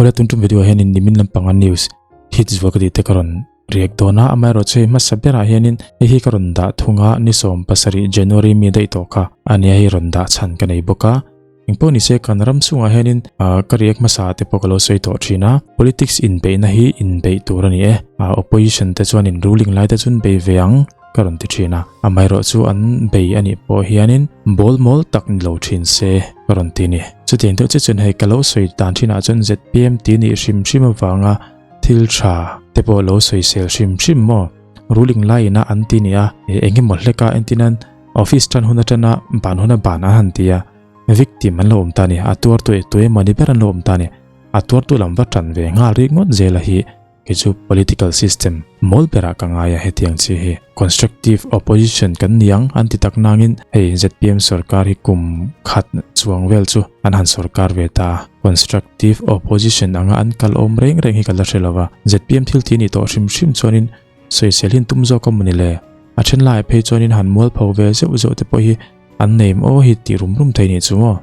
Awle tun tum video ah hianin nimin lampanga news hit zual ka tih te ka rawn riak dawn a, amaherawhchu hei hmasa berah hianin hei hi ka rawn dah thung a, ni 17 January mi daih tawh kha ania hei rawn dah chhan ka nei bawk a. Engpawh nise kan ram chungah hianin ka riak hmasa te pawh ka lo sawi tawh thin a, politics inbeihna hi inbeih tur a ni e, opposition te chuanin ruling lai te chuan bei ve ang ka rawn ti thin a, amaherawhchu an bei a nih pawh hianin bawl mawl tak ni lo thin se ka rawn ti a ni. Chutiang deuh che chuan hei ka lo sawi dan thinah chuan zpm tih nih hrim hrim avanga thil tha te pawh lo sawisel hrim hrim maw ruling laiin a an ti nia eng emaw hleka entirnan office tan hun atana ban huna ban an han ti a victim an lo awm ta ni a tuartu eh tu emaw ni ber an lo awm ta ni a tuartu lam va tan ve nghal rik ngawt zela hi Kei chu political system mawl berah ka ngai a hetiang chi hi. Constructive opposition kan ni ang an ti tak nangin hei zpm sorkar hi kum khat chuang vel chu an han sorkar ve ta a. Constructive opposition anga an kal awm reng reng hi ka la hre lo va. Zpm thil ti nih tawh hrim hrim chuanin sawisel hi an tum zawk a mawni le? A then laiah phei chuanin han mualpho ve zeuh zeuh te pawh hi An name aw hi tih rum rum thei nih chu maw?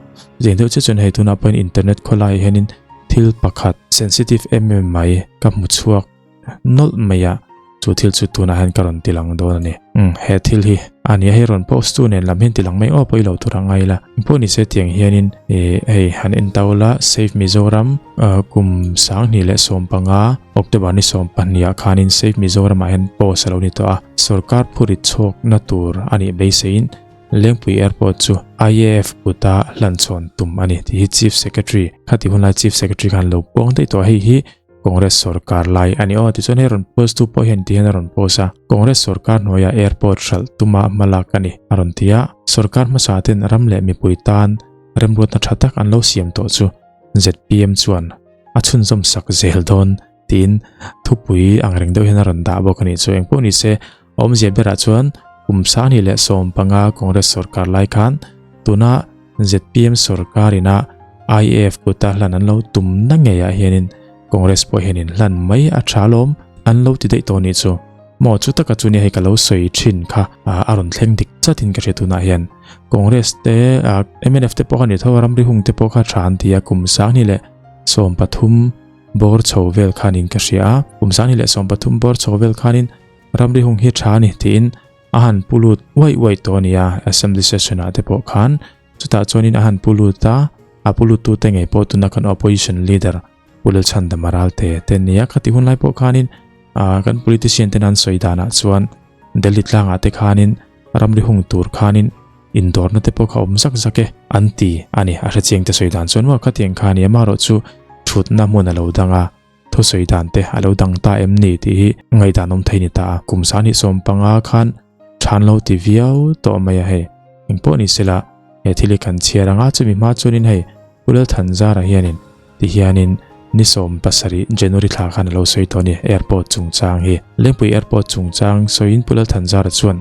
Zeng deuh che chuan hei tunah pawhin internet khawlaiah hianin thil pakhat sensitive em em mai ka hmu chhuak nawlh mai a, chu thil chu tunah hian ka rawn ti lang dawn a ni. Umm he thil hi a nia hei rawn post tu nen lam hian ti lang mai aw pawh i lo tur a ngai la. Engpawh ni se tiang hianin ih hei han en tau la Save Mizoram kum 2015 October ni 12 ah khanin Save Mizoram ah hian post a lo ni tawh a, sorkar phurit chhawkna tur a nih beiseiin Lengpui Airport chu IAF kuta hlanchhawn tum a ni tih hi Chief Secretary khati hunlai Chief Secretary khan lo puang daih tawh a, hei hi Congress sorkar lai a ni aw tichuan hei rawn post tu pawh hian ti hian a rawn post a, Congress sorkar hnuaia airport hralh tuma hmalak a ni a rawn ti a, sorkar hmasa ten ram leh mipui tan remruatna tha tak an lo siam tawh chu zpm chuan a chhunzawm sak zel dawn tiin thupui ang reng deuh hian a rawn dah bawk a ni chu engpawh ni se Awmzia berah chuan kum 2015 Congress sorkar lai khan tuna zpm sorkarina IAF kuta hlan an lo tum na ngeiah hianin Congress pawh hianin hlan mai a tha lawm an lo ti daih tawh nih chu. Maw chu taka chu nia hei ka lo sawi thin kha a rawn thleng dik chatin ka hria tunah hian Congress te mnf te pawh kha ni tho a ramri hung te pawh kha tha an ti a kum 2013 bawr chho vel khanin ka hria a kum 2013 bawr chho vel khanin Ramri hung hi tha a ni tiin a han pu lut uaih uaih tawh a ni a, Assembly session ah te pawh khan chutah chuanin a han pu lut a, a pu lut tute ngei pawh tuna kan opposition leader Pu Lalchhandama Ralte te an ni a, khati hun lai pawh khanin ah kan politician ten an sawi danah chuan Delhi tlangah te khanin ramri hung tur khanin indawrna te pawh kha awm zak zak e an ti a ni, a hrechiang te sawi dan chuan maw khatiang kha a ni a, amaherawhchu thutna hmun a lo dang a. Thusawi dan te a lo dang ta em ni tih hi ngaihdan awm thei ni ta a, kum 2015 khan than lo ti viau tawh mai a hei. Engpawh ni sela he thil hi kan chhiar anga chumi hma chuanin hei Pu Lalthanzara hianin ti hianin ni 17 January thla khan a lo sawi tawh a ni airport chungchang hi. Lengpui airport chungchang sawiin Pu Lalthanzara chuan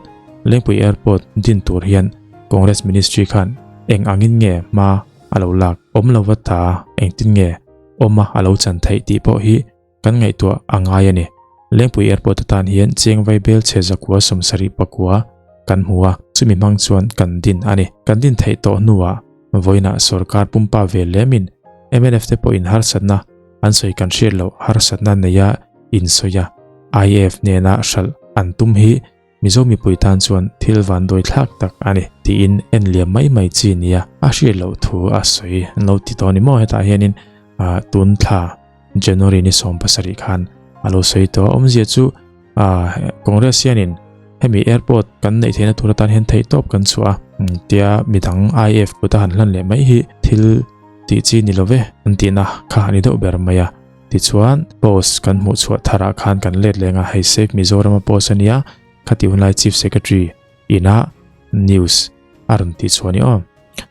Lengpui airport din tur hian Congress ministry khan eng angin nge hma a lo lak awm lova ta engtin nge awma a lo chan theih tih pawh hi kan ngaihtuah a ngai a ni. Lengpui Airport atan hian Chiang Vai Bel chhe zakua 79 kan hmu a, chumi hmang chuan kan din a ni. Kan din theih tawh hnuah vawiinah sorkar pumpa ve lemin mnf te pawhin harsatna an sawi kan hriat loh harsatna neia insawi a, IAF nena hralh an tum hi Mizo mipui tan chuan thil vanduai thlak tak a ni tiin en liam mai mai chi nia a hriat loh thu a sawi an lo ti tawh a ni maw hetah hianin ah tun thla January ni 17 khan a lo sawi tawh a awmzia chu ah Congress hianin hemi airport kan neih theihna tur atan hian theihtawp kan chhuah a tia midang IAF kut a han hlan leh mai hi thil tih chi ni lo ve an tihna kha a ni deuh ber mai a. Tichuan, post kan hmuh chhuah tharah khan kan let leng a, hei Save Mizoram a post a nia, khati hunlai Chief Secretary ina news a rawn tih chhuah a ni aw.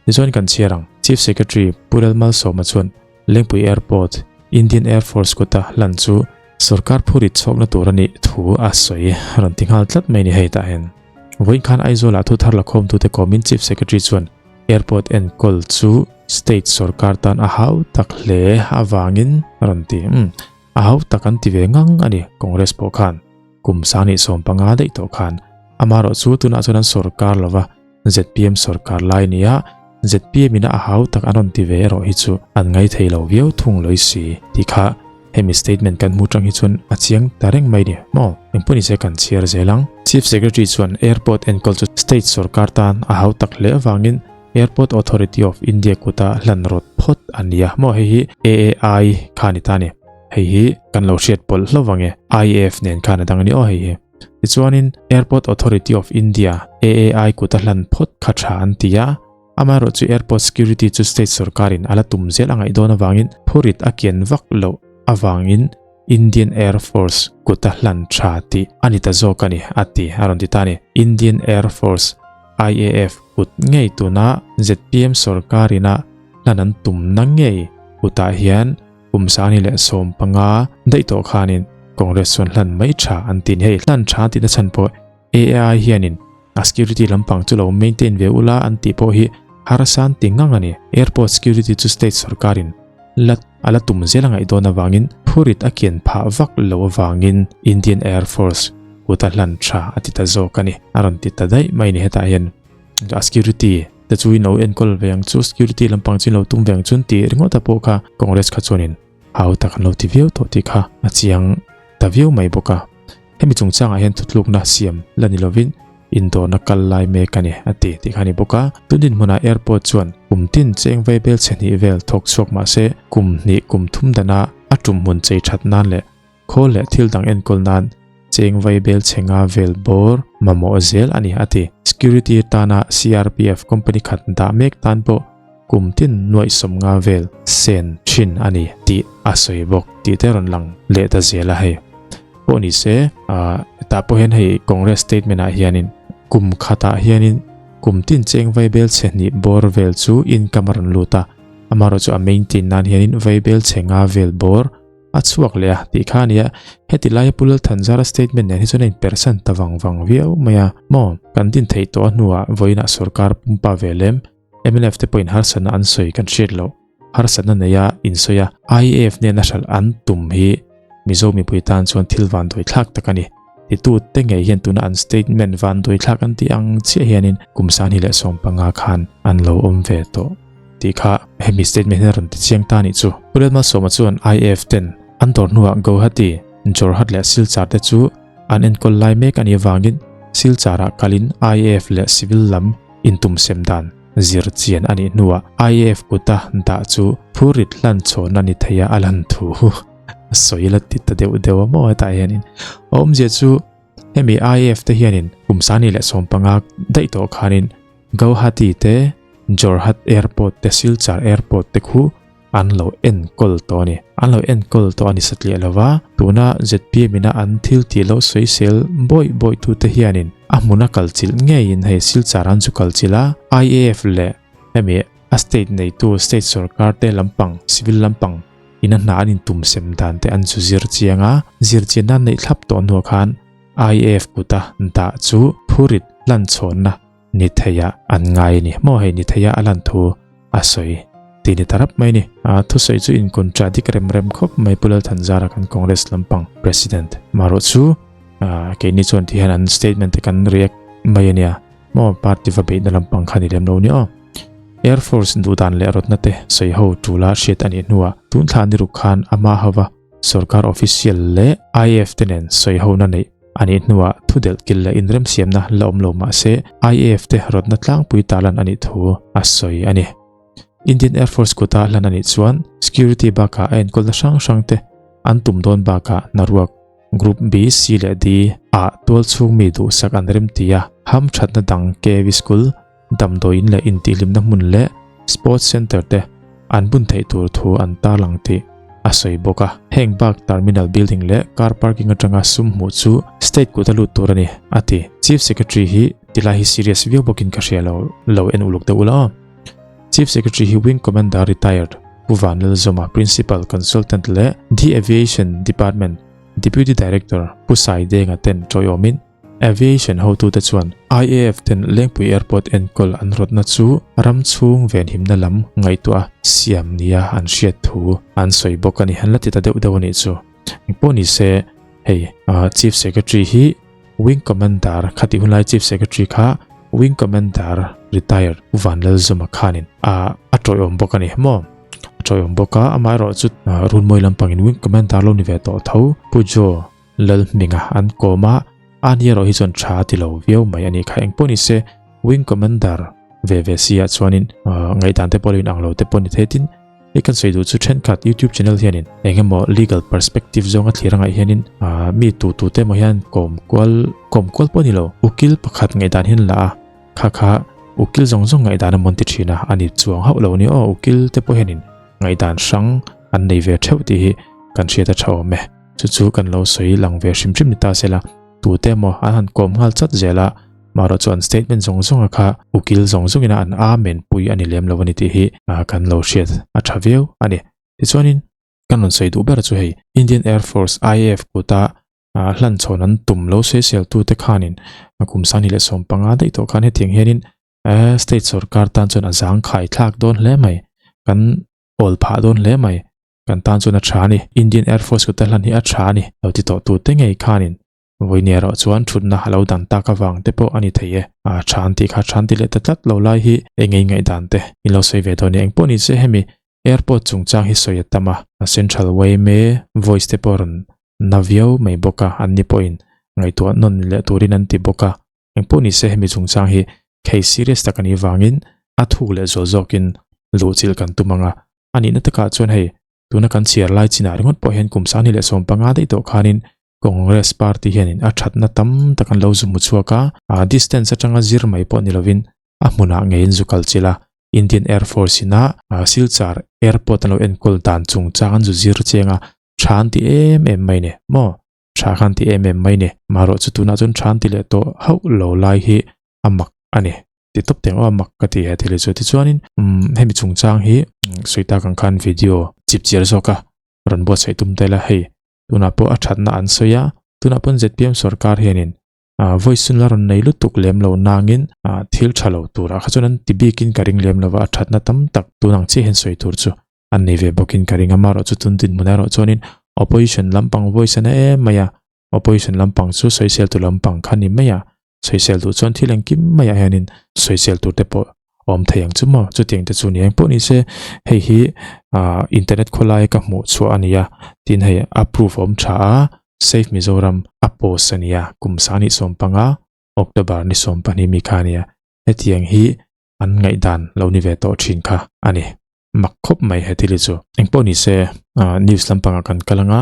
Tichuan kan chhiar ang, Chief Secretary Pu Lalmalsawma chuan Lengpui Airport, Indian Air Force kuta hlan chu sorkar phurit chhawkna tur a nih thu a sawi a rawn ti nghal tlat mai ni hei tah hian. Vawiin khan Aizawlah thu thar lakhawmtute kawmin Chief Secretary chuan Airport enkawl chu state sorkar tan a hau tak hle avangin a rawn ti. Umm, a hau tak an ti ve ngang a ni Congress pawh khan. Kum 2015 daih tawh khan. Amaherawhchu tunah chuan an sorkar lova, zpm sorkar lai nia ZPM ina a hau tak an rawn ti ve erawh hi chu an ngai thei lo viau thung lawih si tih kha hemi statement kan hmuh tang hi chuan a chiang ta reng mai ni maw? Engpawh nise kan chhiar zel ang. Chief Secretary chuan airport enkawl chu state sorkar tan a hau tak hle avangin Airport Authority of India kuta hlan rawt phawt a nia maw? Hei hi AAI kha a ni ta a ni. Hei hi kan lo hriat pawlh hlauh vang e. IAF nen khan a dang a ni aw hei hi. Tichuanin Airport Authority of India, AAI, kuta hlan phawt kha tha an ti a, amaherawh chu airport security chu state sorkarin a la tum zel a ngaih dawn avangin phurit a kian vak loh avangin Indian Air Force kuta hlan tha tih a ni ta zawk a ni, a ti, a rawn ti ta a ni. Indian Air Force, IAF, kut ngei tuna zpm sorkarina hlan an tumna ngei kutah hian Kum 2015 daih tawh khanin Congress chuan hlan mai tha an ti ni. Hei hlan tha an tihna chhan pawh AI hianin a security lampang chu lo maintain ve ula an tih pawh hi harsa an ti ngang a ni. Airport security chu state sorkarin la a la tum zel a ngaih dawn avangin phurit a kian phah vak lo avangin Indian Air Force kuta hlan tha a ti ta zawk a ni. A rawn ti ta daih mai ni hetah hian. A security te chu in lo enkawl ve ang chu security lampang chu in lo tum ve ang chu an tih ringawt a pawh kha Congress kha chuanin hau tak an lo ti viau tawh tih kha a chiang ta viau mai bawk a. Hemi chungchangah hian thutlukna siam la ni lovin indawrna kal lai mek a ni a ti tih kha a ni bawk a. Tun dinhmunah airport chuan kum tin cheng vei bel chhe hnih vel thawk chhuak mah se kum hnih kum thum dana a tum hmun chei that nan leh Khawl leh thil dang enkawl nan cheng vai bel chhe nga vel bawr mamawh zel a ni, a ti. Security tana CRPF company khat dah mek tan pawh kum tin nuaih 50 vel sen thin a ni tih a sawi bawk tih te rawn lang leh ta zel a hei. Pawh ni se, tah pawh hian hei Congress statement ah hianin kum khatah hianin kum tin cheng vai bel chhe hnih bawr vel chu income a rawn lut a, amaherawhchu a maintain nan hianin vai bel chhe nga vel bawr A chhuak leh a tih kha a nia, heti laia Pu Lalthanzara statement nen hi chuan a inpersan ta vang vang viau mai a. Maw, kan din theih tawh a hnuah vawiinah sorkar pumpa ve lem, mnf te pawhin harsatna an sawi kan hriat loh, harsatna neia insawi a, IAF nena hralh an tum hi Mizo mipui tan chuan thil vanduai thlak tak a ni. Titu te ngei hian tuna an statement vanduai thlak an tih ang chiah hianin kum 2015 khan an lo awm ve tawh. Tih kha hemi statement hian a rawn ti chiang ta anih chu. Pu Lalmalsawma chuan IAF ten an dawr hnuah Guwahati, Jorhat leh Silchar te chu an enkawl lai mek anih avangin Silchar ah kalin IAF leh civil lam intum sem dan zir chian anih hnuah IAF kuta dah chu phurrit hlan chhawn a ni thei a a lan thu a sawi la ti ta deuh deuh a maw hetah hianin a awmzia chu hemi IAF te hianin kum 2015 daih tawh khanin Guwahati te Jorhat Airport te Silchar Airport te khu an lo enkawl tawh a ni. An lo enkawl tawh a ni satliah lo va, tuna zpm ina an thil tih lo sawisel bawih bawih tute hianin a hmuna kal chilh ngeiin hei Silchar an zu kal chilh a, IAF leh hemi a state neitu state sorkar te lampang civil lampang ina hna an intum sem dan te an zu zir chiang a, zir chian nan neih thlap tawh hnuah khan IAF kuta dah chu phurit hlanchhawnna Ni theia an ngai a ni maw hei ni theia a lan thu a sawi tih ni ta rap mai a ni. A thusawi chu in contradict rem rem khawp mai Pu Lalthanzara kan Congress lampang President marawh chu keini chuan ti hian an statement te kan react mai a nia maw party va beihna lampang kha ni lem lo ni aw. Air Force duhdan leh rawtna te sawi ho tula hriat a nih hnuah tun thla ni ruk khan ama hova Sorkar official leh IAF te nen sawihona neih a nih hnuah thudelh kil leh inremsiamna la awm lo mah se IAF te rawtna tlangpui tarlan a nih thu a sawi a ni. Indian Air Force kuta hlan a nih chuan security bakah a enkawlna hrang hrang te an tum dawn bakah hnaruak Group B, C leh D ah tualchhung mi duhsak an remti a, hamthatna dang KV School, damdawiin leh intihhlimna hmun leh sports centre te an bun theih tur thu an tarlang tih a sawi bawk a. Heng bak terminal building leh car parking atanga sum hmuh chu state kut a lut tur a ni, a ti. Chief Secretary hi tilai hi serious viau bawkin ka hria lo, lo en uluk deuh ula aw. Chief Secretary hi Wing Commander Retired Pu Vanlalzawma, Principal Consultant leh The Aviation Department Deputy Director Pu Saidenga ten tawiawmin Aviation hotute chuan IAF ten Lengpui Airport enkawl an rawtna chu ram chhung venhimna lam ngaihtuah siam nia an hriat thu an sawi bawk a ni. An la ti ta deuh deuh a nih chu. Engpawh ni se, hei Chief Secretary hi Wing Commander khatih hunlai Chief Secretary kha. Wing Commander retired Pu Vanlalzuma khanin a a tawiawm bawk a ni maw? A tawiawm bawk a, amaherawhchu Runmawi lampangin Wing Commander lo ni ve tawh tho Pu Joe Lalhminga an kawm a, ani erawh hi chuan tha a ti lo viau mai a nih kha. Engpawh ni se Wing Commander ve ve si ah chuanin ngaihdan te pawh lo inang lo te pawh ni thei tin hei kan sawi duh chu thenkhat YouTube channel hianin eng emaw legal perspective zawnga thlir angah hianin mi tu tu te emaw hian kawm kual kawm kual pawh a ni lo ukil pakhat ngaihdan hian la a kha kha ukil zawng zawng ngaihdan a mawn ti thin a a ni chuang hauh lo a ni aw ukil te pawh hianin ngaihdan hrang an nei ve theuh tih hi kan hriat a tha awm e. Chu chu kan lo sawi lang ve hrim hrim ni ta se la, tute emaw an han kawm nghal chat zel a, marawh chu an statement zawng zawnga kha ukil zawng zawngina an amen pui a ni lem lo a ni tih hi kan lo hriat a tha viau a ni. Tichuanin kan rawn sawi duh ber chu hei Indian Air Force, IAF, kuta hlan chhawn an tum lo sawisel tute khanin kum 2015 daih tawh khan hetiang hianin state sorkar tan chuan a zangkhai thlak dawn hle mai, kan awl phah dawn hle mai. Kan tan chuan a tha a ni. Indian Air Force kuta hlan hi a tha a ni. Lo ti tawh tute ngei khanin vawiin erawh chuan thutna a lo dan tak avang te pawh a ni thei e. A tha an tih kha tha an ti leh ta tlat lo lai hi eng ei ngaihdan te in lo sawi ve dawn nia. Engpawh ni se hemi airport chungchang hi sawi a tam a, Central yma voice te pawh rawn na viau mai bawk a, an ni pawhin ngaihtuah nawn leh turin an ti bawk a. Engpawh ni se hemi chungchang hi case serious tak a nih vangin a thuk leh zual zawkin luhchilh kan tum ang a. A nihna takah chuan hei, tuna kan chhiar lai chinah ringawt pawh hian kum 2015 daih tawh khanin Congress party hianin a thatna tam tak an lo zu hmu chhuak a, a distance atanga zir mai pawh ni lovin a hmunah ngeiin zu kal chilh a, Indian Air Force ina Silchar Airport an lo enkawl dan chungchang an zu zir chiang a, tha an ti em em mai ni maw? Tha khan ti em em mai ni. Marawh chu tunah chuan tha an ti leh tawh hauh lo lai hi a mak a ni. Ti tawp teng aw a mak ka ti he thil hi chu. Tichuanin umm hemi chungchang hi sawi tak ang khan video chip chiar zawk a rawn buatsaih tum tel a hei tunah pawh a thatna an sawi a tunah pawn zpm sorkar hianin ah voice chun la rawn nei lutuk lem lo nangin ah thil tha lo turah kha chuan an ti bikin ka ring lem lova a thatna tam tak tun ang chiah hian sawi tur chu an nei ve bawkin ka ring a marawh chu tun dinhmun erawh chuanin opposition lampang voice a na em mai a Opposition lampang chu sawisel tu lampang kha ni mai a, sawisel duh chuan thil engkim maiah hianin sawisel tur te pawh a awm thei ang chu maw? Chutiang te chu ni eng pawh ni se, hei hi ah internet khawlai ka hmuh chhuah a ni a, tin hei a proof a awm tha a, Save Mizoram a post a ni a, kum 2015 October ni 12 mi kha a ni a, hetiang hi an ngaihdan lo ni ve tawh thin kha a ni. Mak khawp mai he thil hi chu. Engpawh ni se, news lampangah kan kal ang a,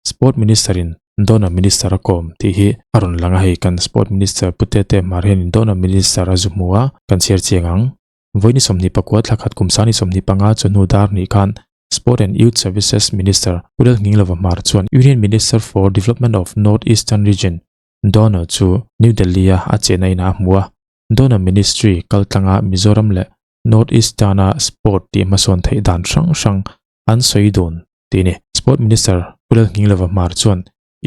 Sport Minister in Donor Minister a kawm tih hi a rawn lang a, hei kan Sport Minister Pu Tete Hmar hian in Donor Minister a zu hmu a, kan chhiar chiang ang. Vawiin 24 thla khat kum 2025 chu hnu dar hnih khan Sport and Youth Services Minister Pu Lalnghinglova Hmar chuan Union Minister for Development of North Eastern Region, Donor chu New Delhi a a chenna inah a hmu a, Donor Ministry kaltlanga Mizoram leh North East tana sport tih hmasawn theih dan hrang hrang an sawi dun tih a ni. Sport Minister Pu Lalnghinglova Hmar chuan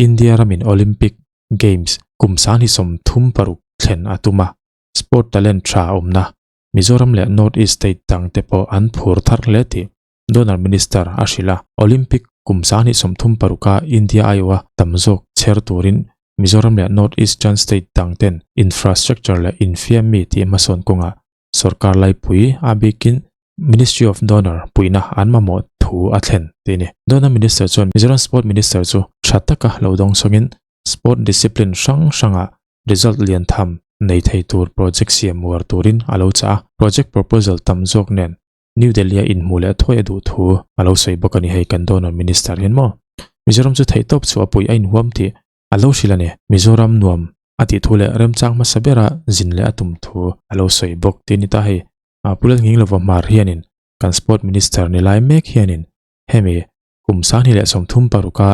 India ramin Olympic Games kum 2036 thlen a tum a, sport talent tha awmna Mizoram leh North East state dang te pawh an phur thar hle tih Donor Minister a hrilh a. Olympic kum 2036 a India aiawha tam zawk chher turin Mizoram leh North Eastern state dang ten infrastructure leh infiammi tih hmasawn kawngah sorkar laipui a bikin Ministry of Donor puihna an mamawh thu a thlen tih a ni. Donor Minister chuan Mizoram Sport Minister chu tha taka lo dawng sawngin Sport discipline hrang hrangah result lian tham nei thei tur project siam uar turin a lo chah a. Project proposal tam zawk nen New Delhi-a inhmuh leh thuai a duh thu a lo sawi bawk a ni hei kan Donor Minister hian maw. Mizoram chu theihtawp chhuah a puih a inhuam tih A lo hrilh a ni. Mizoram nuam a tih thu leh remchang hmasa bera zin leh a tum thu a lo sawi bawk tih a ni ta hei. Pu Lalnghinglova Hmar hianin kan Sport Minister ni lai mek hianin hemi kum 2036 a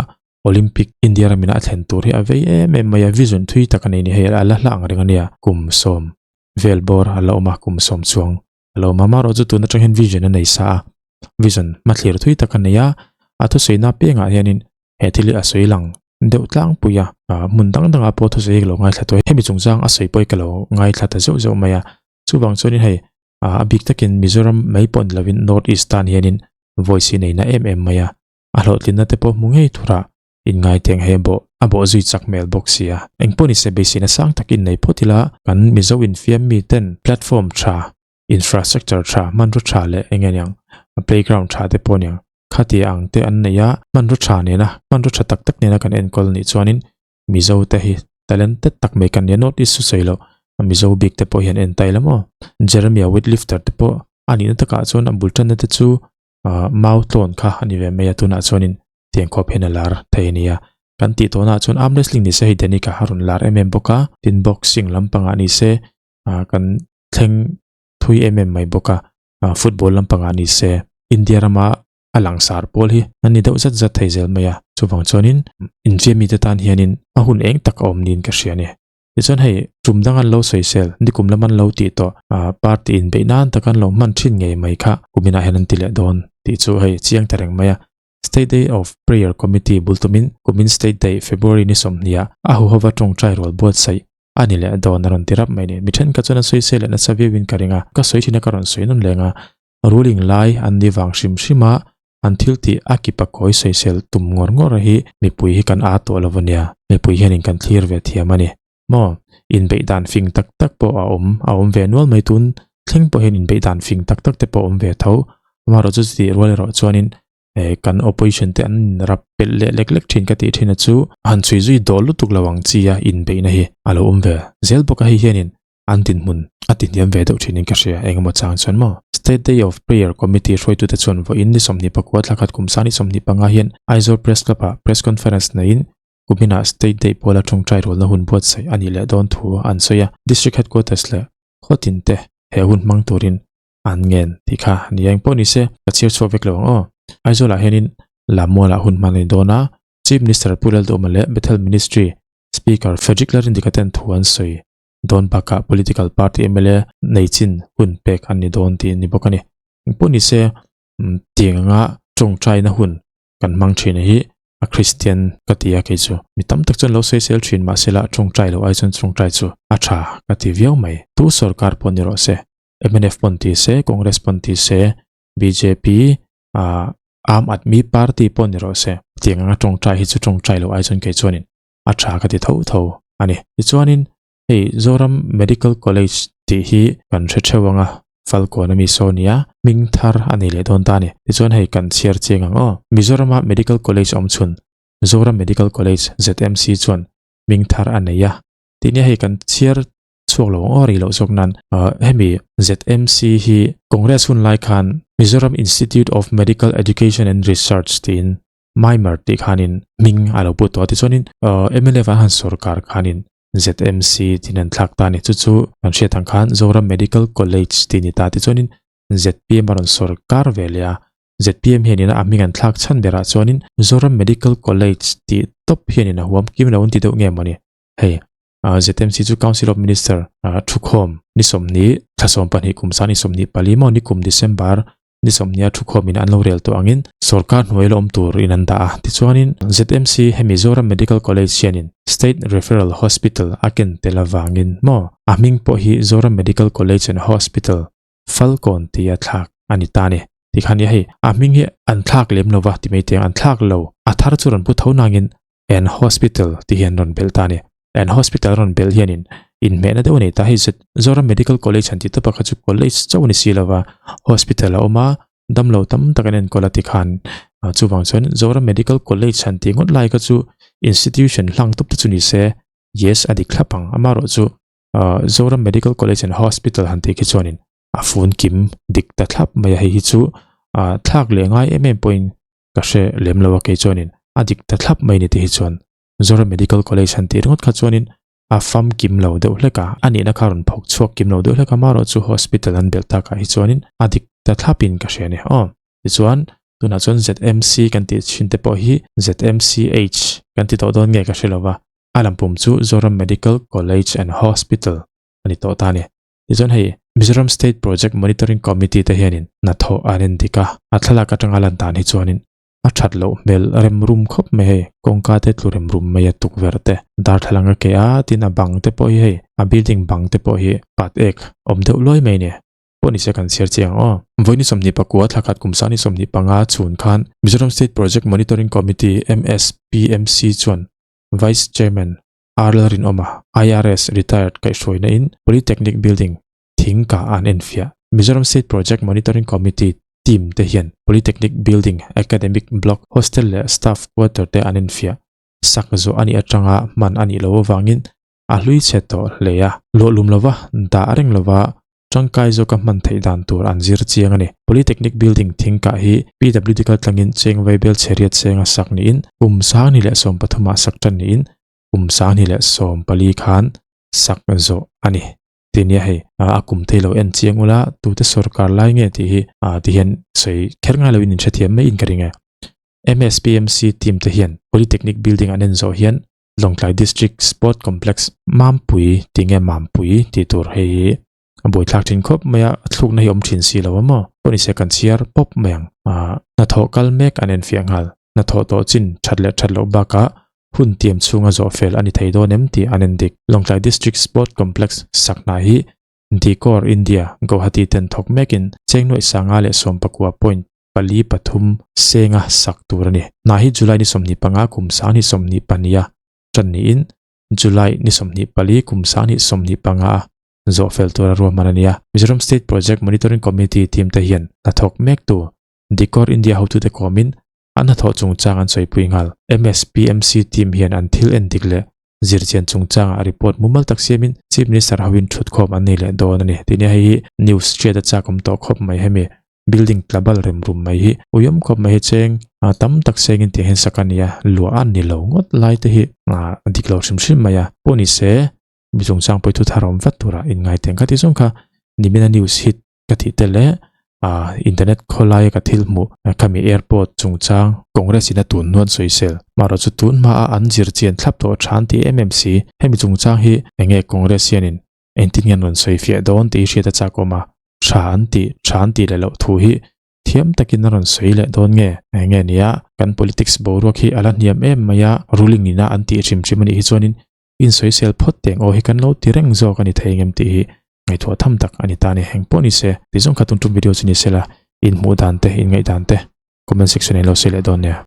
Olympic India ramin a thlen tur hi a vei em em mai a, vision thui tak a nei ni hei a la hla ang reng a nia. Kum sawm vel bawr a la awm a, kum sawm chuang a lo awm a, amaherawhchu chu tun atang hian vision a nei sa a, vision hmathlir thui tak a nei a, a thusawi na piangah hianin He thil hi a sawi lang deuh tlangpui a, hmun dang dangah pawh thusawi hi ka lo ngaithla tawh a, hemi chungchang a sawi pawh hi ka lo ngaithla ta zeuh zeuh mai a, chuvang chuanin hei a bik takin Mizoram mai pawh ni lovin North East tan hianin voice hi nei na em em mai a, a hlawhtlinna te pawh hmu ngei turah. Inngai teng he bawh a bawh zui chak hmel bawk sia. Engpawh nise beiseina sang tak innei phawt ila kan Mizo infiam miten platform tha, infrastructure tha, hmanraw tha leh eng eng playground tha te pawh aniang khatia ang te an nei a, hmanraw tha nena hmanraw tha tak tak nena kan enkawl anih chuanin Mizo te hi talented tak mai kan nia North East chu sawi loh Mizo bik te pawh hian en ta ila maw. Jeremia weightlifter te pawh a nihna takah chuan a bul tanna te chu Mau tlawn kha a ni ve mai a, tunah chuanin tiang khawp hian a lar thei a nia. Kan tih tawnah chuan arm wrestling ni se hei Danica a rawn lar em em bawk a, tin boxing lampangah ni se kan thleng thui em em mai bawk a, football lampangah ni se India rama a langsar pawl hi an ni deuh zat zat thei zel mai a, chuvang chuanin infiamite tan hianin a hun eng tak a awm niin ka hria a ni. Tichuan hei tum dang an lo sawisel, nikum lam an lo tih tawh, party inbeih nan tak an lo hman thin ngei mai kha kuminah hian an ti leh dawn tih chu hei chiang ta reng mai a. State Day of Prayer Committee bul tumin kumin State Day February ni sawmhniah a huhova tawngtai rual buatsaih a ni leh dawn a rawn ti rap mai ni. Mi thenkhat chuan an sawisel leh nasa viauin ka ring a, ka sawi thin a ka rawn sawi nawn leng a, ruling lai an ni vang hrim hrim a, an thil tih a kipa kawi sawisel tum ngawr ngawr hi mipui hi kan aa tawh lo a nia, mipui hianin kan thlir ve thiam a ni. Maw? Inbeih dan fing tak tak pawh a awm, a awm ve nual mai tun thleng pawh hian inbeih dan fing tak tak te pawh a awm ve tho. Amaherawhchu chutih rual erawh chuanin eh kan opposition te an rap pelh leh lek lek thin ka tih thin a chu han chhui zui dawl lutuk lo ang chi a inbeihna hi a lo awm ve zel bawk a hei hianin an dinhmun a tihniam ve deuh thinin ka hria, engemaw chang chuan maw? State Day of Prayer Committee hruaitute chuan vawiin ni 24 thla khat kum sang ni 25 hian Aizawl Press Club-ah Press Conference neiin kuminah State Day pawla tawngtai rualna hun buatsaih a nih leh dawn thu an sawi a, District Headquarters leh khaw tinte he hun hmang turin an ngen tih kha a ni a, engpawh nise ka chhiar chhuak vek lo ang aw. Aizawlah hianin Lammualah hun hman a ni dawn a, Chief Minister Pu Lalduhawma leh Bethel Ministry Speaker Frederick Lalrindika ten thu an sawi. Dawn bakah political party mla nei chin hun pek an ni dawn tih a ni bawk a ni. Engpawh ni se tiang anga tawngtaina hun kan hmang thin hi a Kristian ka ti a kei chu. Mi tam tak chuan lo sawisel thin mahsela tawngtai loh ai chuan tawngtai chu a tha ka ti viau mai. Tu sorkar pawh ni rawh se, mnf pawn ti se, Congress pawn ti se, bjp ah Aam Aadmi Party pawh ni rawh se, tiang anga tawngtai hi chu tawngtai loh ai chuan kei chuanin a tha ka ti tho tho a ni. Tichuanin hei Zoram Medical College tih hi kan hre theuh ang a, Falkawn ami saw nia, hming thar a nei leh dawn ta a ni. Tichuan hei kan chhiar chiang ang aw. Mizorama Medical College awm chhun Zoram Medical College, ZMC, chuan hming thar a nei a tih nia hei kan chhiar chhuak lo ang aw rih loh zawk nan. Hemi ZMC hi Congress hun lai khan Mizoram Institute of Medical Education and Research tiin Maimer tih khanin hming a lo put tawh a tichuanin mlf an han sorkar khanin ZMC tiin an thlak ta a ni. Chu chu kan hriat ang khan Zoram Medical College tih a ni ta tichuanin ZPM a rawn sorkar ve leh a, ZPM hianin a hming an thlak chhan berah chuanin Zoram Medical College tih tawp hianin a huam kim lo an ti deuh nge mawni. Hei ZMC chu Council of Minister thukhawm ni 20 thla 12 kum sang ni 24 maw ni kum December Ni sawmhnia thukhawmin an lo rel tawh angin sorkar hnuai la awm tur in an dah a. Tichuanin ZMC hemi Zoram Medical College hianin State Referral Hospital a ken tel avangin maw a hming pawh hi Zoram Medical College and Hospital Falkawn tia thlak a ni ta a ni. Tikhan i hei a hming hi an thlak lem lova ti mai teng an thlak lo a thar chu rawn pu tho nangin and Hospital tih hi an rawn belh ta a ni. And Hospital rawn belh hianin inhmehna deuh a nei ta. Hei Zoram Medical College han tih tawp a kha chu college chauh a ni si lova, hospital a awm a, damlo tam tak an enkawl a ti khan chuvang chuan Zoram Medical College han tih ngawt lai kha chu institution hlang tawp te chu ni se, yes a dik thlap ang. Amaherawhchu Zoram Medical College and Hospital han tih khi chuanin a fun kim dik ta thlap mai a, hei hi chu thlak leh ngai em em pawhin ka hre lem lo a kei chuanin a dik ta thlap mai ni te hi chuan Zoram Medical College han tih ringawt kha chuanin a fam kim lo deuh hlek a, a nihna kha rawn phawk chhuak kim lo deuh hlek a, marawh chu hospital an belh takah hi chuanin a dik ta thlapin ka hria a ni. Aw, tichuan tunah chuan ZMC kan tih thin te pawh hi ZMCH kan ti tawh dawn nge ka hre lo va, a lampum chu Zoram Medical College and Hospital a ni tawh ta a ni. Tichuan hei Mizoram State Project Monitoring Committee te hianin hnathawh an en dik a, a thlalak atanga lan dan hi chuanin a that loh hmel rem rum khawp mai hei, kawngka te tlu rem rum mai a tukverh te darthlalang a keh a, tin a bang te pawh hi hei a building bang te pawh hi pat ek awm deuh luai mai a ni. Pawh nise kan chhiar chiang ang aw. Vawi ni 24 thla khat kum sang ni 25 chhun khan Mizoram State Project Monitoring Committee, MSPMC, chuan Vice Chairman R Lalrinawma, IRS, Retired, kaihhruaina in Polytechnic Building thing kah an enfiah. Mizoram State Project Monitoring Committee team te hian Polytechnic Building, Academic Block, Hostel leh Staff Quarter te an enfiah. Sak zawh a nih atanga hman a nih loh avangin a hlui chhe tawh hle a. Luahlum lova dah reng lova tangkai zawka hman theih dan tur an zir chiang a ni. Polytechnic Building thing kah hi PWD kaltlangin cheng vaibel chheriat senga sak niin kum 2013 ah sak tan niin kum 2014 khan sak zawh a ni. Ti nia hei a kum thei lo en chiang ula tute sorkar lai nge tih hi ti hian sawi kher ngai loin in hrethiam mai in ka ring e. MSPMC team te hian Polytechnic Building an en zawh hian Lawngtlai District Sport Complex Mampui tih nge Mampui tih tur hei hi a buaithlak thin khawp mai a, a thlukna hi awm thin si lo a maw? Pawh nise kan chhiar pawp mai ang. Hnathawh kal mek an enfiah nghal. Hnathawh tawh chin that leh that loh bakah hun tiam chhunga zawh fel a ni thei dawn em tih an en dik. Lawngtlai District Sport Complex sak hna hi Decor India Guwahati ten thawk mekin cheng nuaih 519 point pali pathum senga sak tur a ni. Hna hi July ni 25 kum 2022 a tan niin July ni 24 kum 2025 a zawh fel tura ruahman a ni a. Mizoram State Project Monitoring Committee team te hian hnathawk mektu Decor India hotute kawmin an hnathawh chungchang an sawipui nghal. MSPMC team hian an thil en dik leh zirchian chungchangah report mumal tak siamin Chief Minister hoin thutkhawm an nei leh dawn a ni. Tih nia hei hi news hriat a chak awm tawh khawp mai hemi building tlabal rem rum mai hi uiawm khawp mai hi cheng tam tak sengin tih hian sak a ni a, luah a ni lo ngawt lai te hi a dik lo hrim hrim mai a. Pawh ni se mi chungchang pawh hi thu thar awm vat tura inngai teng kha tih zawng kha nimina news hit ka tih te leh internet khawlaia ka thil hmuh khami airport chungchang Congress in a tun hnuan sawisel marawh chu tun hma a an zir chian thlap tawh than tih em em si hemi chungchang hi enge Congress hianin engtin nge an rawn sawi fiah dawn tih hi hriat a chak awm a tha an tih tha an tih leh loh thu hi thiam takin a rawn sawi leh dawn nge enge nia kan politics boruak hi a la hniam em mai a ruling ina an tih hrim hrim anih hi chuanin insawisel phawt teng aw hi kan lo ti reng zawk a ni thei engem tih hi ngaihtuah tham tak a ni ta a ni. Heng pawh ni se ti zawng kha tum tum video chu ni sela inhmuh dan te inngaih dan te comment section ah in lo sawi leh dawn nia.